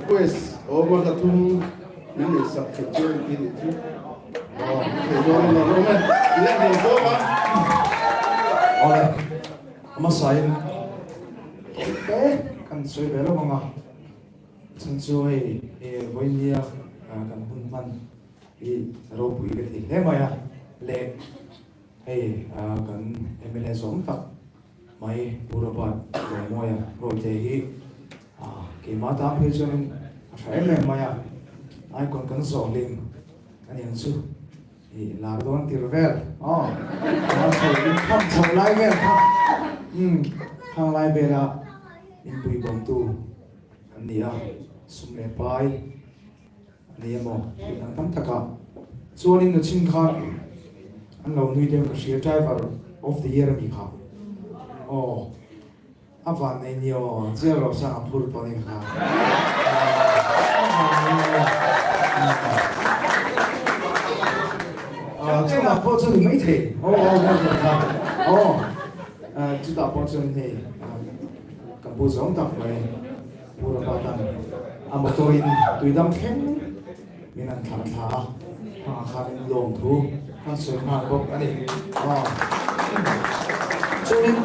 Request awm a hla thum min neih sak theih chu an ti nih chu. Aw, thei dawn in awm e. Ti a hmuh zawk a. Awle, a hmasain tawite kan sawi ve lawk ang a, chhan chu hei vawinia kan hun hman hi ropui ka ti hle mai a, leh hei kan mla zawm tak mai Pu Robert Lawmawia Rawite hi keimah tan phei chuanin a tha em em mai a, icon kan zawh hlim a ni ang chu i lar dawn tir vel aw lar chho in kham chho lai vel kha umm khang lai vela inpui bawmtu an ni a, sum leh pai. A ni emaw tih dang tam tak a. Chuanin nu chhin khan an lo nui deuh ka hria driver of the year a ni kha. Aw a van nei ni aw jail ro sang a phur tawh nen kha. A van nei ni aw. Chutah pawh chu ni maithei. Aw aw maithei kha. Aw chutah pawh chuan hei kan pu zawng tak mai. Pu Robert-a'n a motor-in tuidam thleng min han thlah thla a, hmangah khanin lawmthu kan sawi nghal bawk a ni. Aw. Chuanin,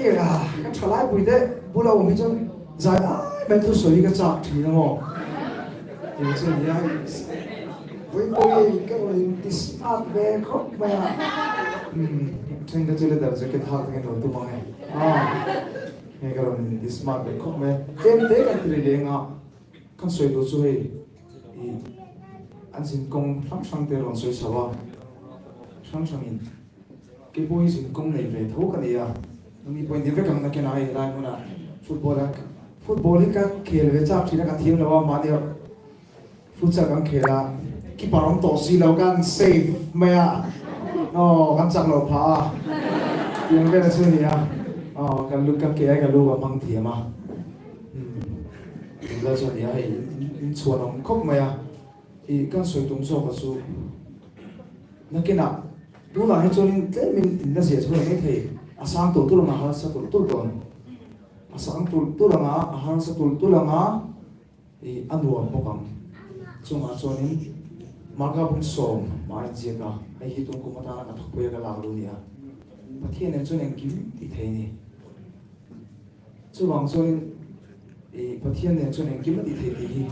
Ira, ka tha laipui te bula awm hi chuan zai ai mai thu sawi hi ka chak thin a maw? Tih chu a ni a, Vawipawi ka rawn inti smart ve khawp mai a. Umm, then ka chu leather jacket hak te kan lo tum ang e. Aw. Hei ka rawn in ti smart ve khawp mai a, tlem te kan ti ri leng a, kan sawi tur chu hei i an zin kawng hrang hrang te rawn sawi chho a, hrang hrang in kei pawh hi zin kawng nei ve tho ka nei a, nangni pawh in ni vek ang nakin a hei lai hmunah football a football hi ka khel ve chak thin a ka thiam lo a mahni futsal kan khel a keeper awm tawh si lo kan save mai a aw kan chak loh phah a tiang vel a chu a ni a aw kan lu ka ke a ka lu ka hmang thiam a umm tun chu a ni a hei in chhuan awm khawp mai a ih kan sawi tum zawk a chu nakinah tunah hi chuanin tlemin in la ziah chhuak mai thei a sang tur tur anga harsa tulh tulh dawn a sang tulh tulh anga a harsa tulh tulh anga. I a nuam bawk ang. Chungah chuanin Marka bung 10 a inziak a, hei hi tum kum atana ka thawkpui a ka lak lu nia. Pathian nen chuan engkim tih thei a ni. Chuvang chuanin i Pathian nen chuan engkim a tih thei tih hi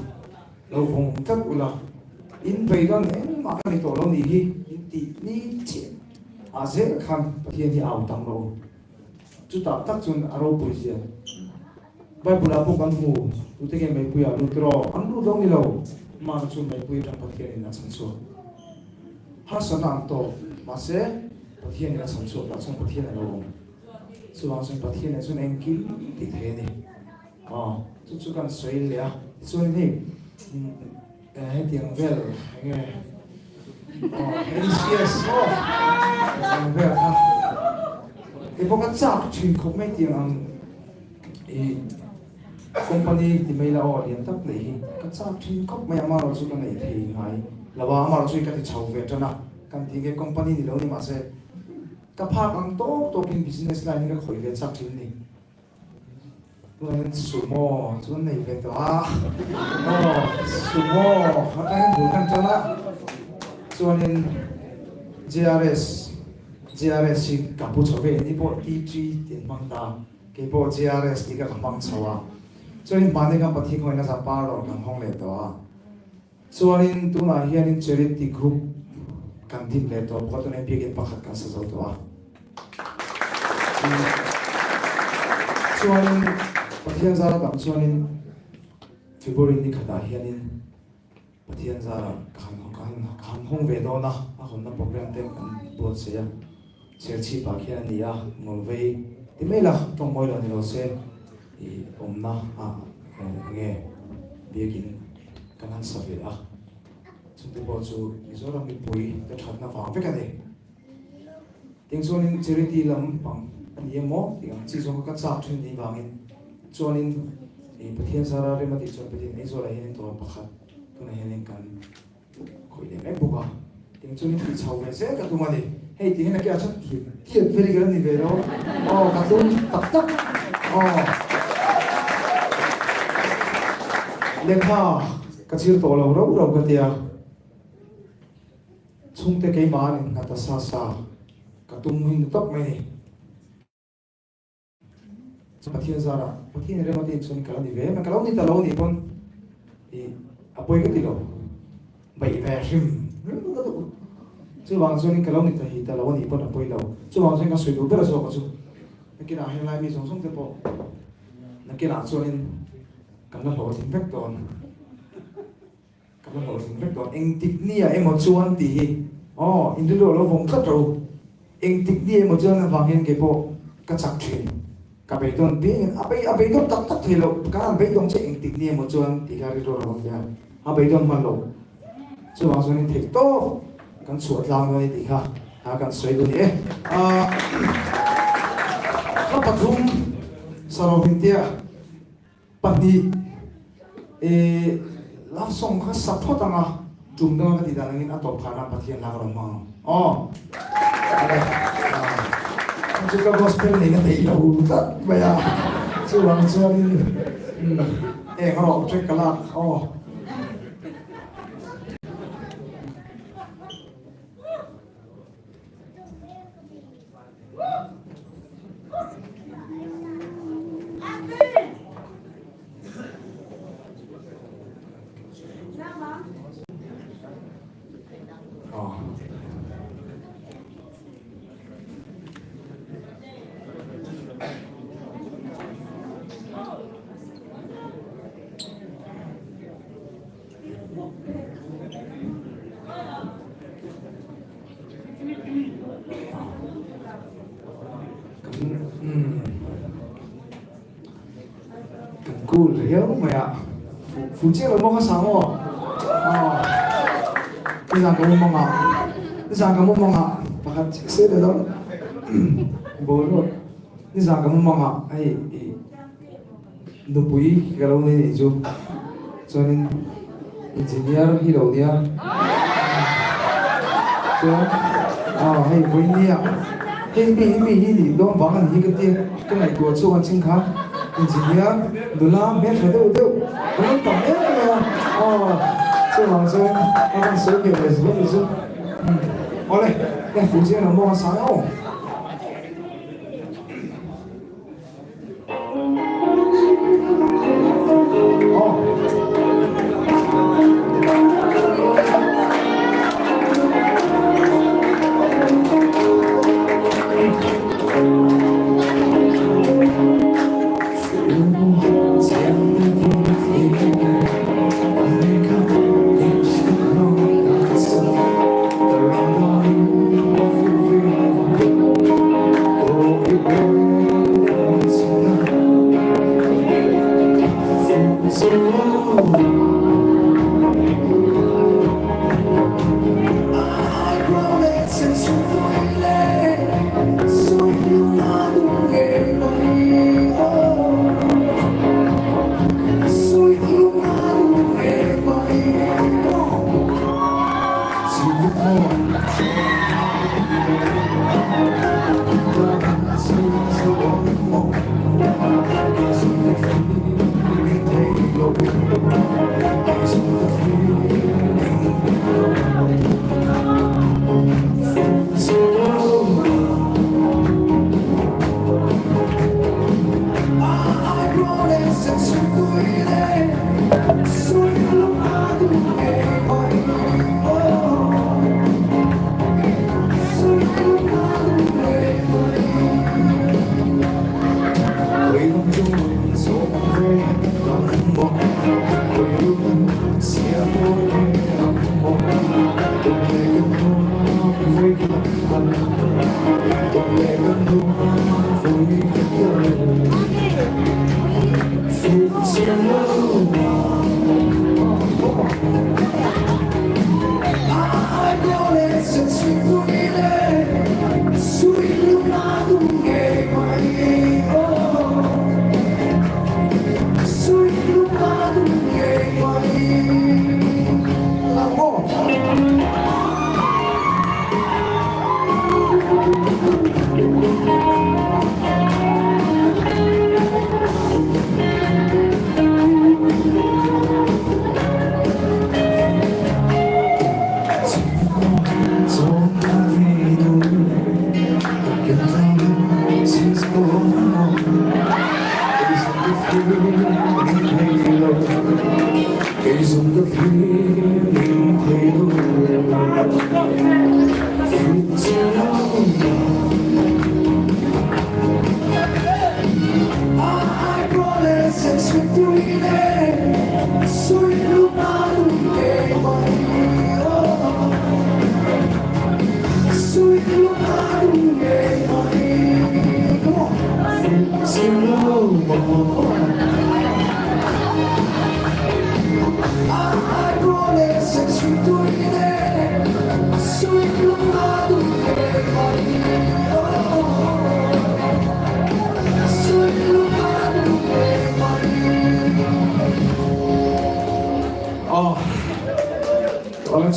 lo vawng tlat ula, in beidawn engmah ka ni tawh lo nih hi in tih ni chiah ah zel khan Pathian hi a au tam rawh u. Chutah tak chuan a ropui zia. Bible ah pawh kan hmu, tute nge meipui ah lut rawh? An lut lo ni lo, Mana chu meipui atang Pathian in a chhan chhuak. Harsatna an tawk, mahse Pathian in a chhan chhuak lah chuan Pathian a lo awm. Chuvang chuan Pathian ah chuan engkim tih thei a ni. Aw, chu chu kan sawi leh a, tichuan hei hetiang vel enge aw NCS aw hetiang vel kha kei pawh ka chak thin khawp mai tiang ang. I company ti mai la aw lian tak neih hi ka chak thin khawp mai a, amaherawh chu ka neih thei ngai lo a, amaherawh chu ka ti chho ve tan a, kan ti nge company ni lo ni mahse ka phak ang tawk tawk in business line hi ka khawih ve chak thin a ni. Tunah hian sumo chu an nei ve tawh a, aw sumo atangin bul kan tan a, chuanin JRS JRS hi ka pu chho ve ni pawh TG tih an hmang ta. Kei pawh JRS tih kha ka hmang chho a, chuanin hmani khan Pathian khawngaihna zah parlour kan hawng leh tawh a, chuanin tunah hianin Charity Group kan din leh tawh bawk a, tunah hian biakinn pakhat kan sa zo tawh a. Chuanin Pathian zara dang chuanin February ni khatah hianin Pathian zara ka han ka han ka han hawng ve dawn a, a hawnna program te kan buatsaih a, Serchhip ah khian a ni a, Ngawlvei ti mai la, tawng mawi lo ni lo se i awmna ah eng nge biakin kan han sa ve a, chungte pawh chu Mizoram mipui te thatna vang vek a ni. Tiang chuanin charity lam pang a ni emaw tih ang chi zawng kha ka chak thin ni vangin chuanin i Pathian zara rem a tih chuan Pathian Aizawl ah hianin dawr pakhat tunah hianin kan khawih leh mek bawk a, tiang chuanin tih chho ve zel ka tum a ni. Hei tih hian a kiah chuan thiam thiam vel hi ka la ni ve lo aw ka tum tak tak aw. Lehkha ka chhir tawh lo rauh rauh ka tia. Chhungte keimah an innghat a sa sa ka tum hi ni tawp mai ni. Pathian zarah Pathian rem a tih chuan ka lo ni ve mai, ka lo ni ta lo nih pawn i a pawi ka ti lo, beih ve hrim hrim ka duh. Chuvang chuanin ka lo ni ta hi ta lo a nih pawn a pawi lo. Chuvang chuan ka sawi duh ber zawk a chu nakinah helai mi zawng zawng te pawh nakinah chuanin kan la hlawhtling vek dawn. Ka la hlawhtling vek dawn. Engtik nia emaw chuan tih hi aw in rilru a lo vawng tlat ro. Engtik nia emaw chuan avang hian kei pawh ka chak thin. Ka beidawn piangin a bei a beidawn tak tak thei lo. Ka han beidawng che engtik nia emaw chuan tih kha rilru a lo vawng ve a. A beidawn hman lo. Chuvang chuan in theih tawp kan chhuah tlang dawn a ni tih kha a kan sawi duh a ni e. Ahh thla pathum Sarovintia. Pahnih, E, love song kha sa phawt ang a, tum dang a ka tih dan angin a tawp khan a Pathian lak a rawn hmang ang. Aw, ale, ah, chu ka gospel nei na theih lo tlat mai a, chuvang chuanin, umm, eng rawh track ka lak, aw. Kan cool riau mai a, fu chiah lo maw ka sang aw? Aw, nizan ka mumang ah, nizan ka mumang ah pakhat chiah se leh lo boruak nizan ka mumang ah hei ih Nupui ka lo nei nih chu chuanin engineer hi lo nia chuan aw hei vawinia hei mi hi mi hi nih dawn vang a ni hi ka tia ka ngaihtuah chhuak ang chin kha engineer nula hmeltha deuh deuh an lo tam em em mai a aw chuvang chuan a rawn sawi ve leh zual nih chu awle hei fuh chiang lo maw a sang aw. zir lo maw?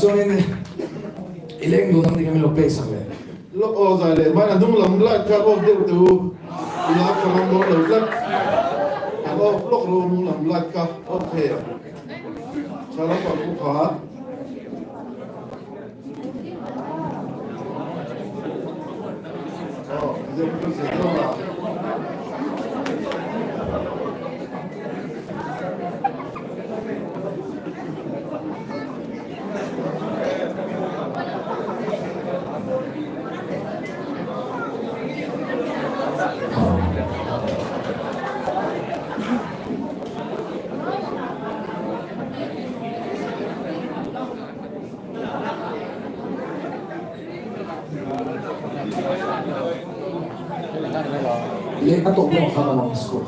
Chuanin i leng dun ang tih kha min lo play sak leh. Lawk aw zai leh mai a hnung lam light kha off deuh teh u i lak kha ngam dawn lo tlat an off lawk ro hnung lam light kha off thei ang tha lampang u kha. Aw zep chu zep lo la. Leh a tawp lamah khan a lang score.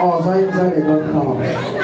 Aw zai zai leh dawn kha.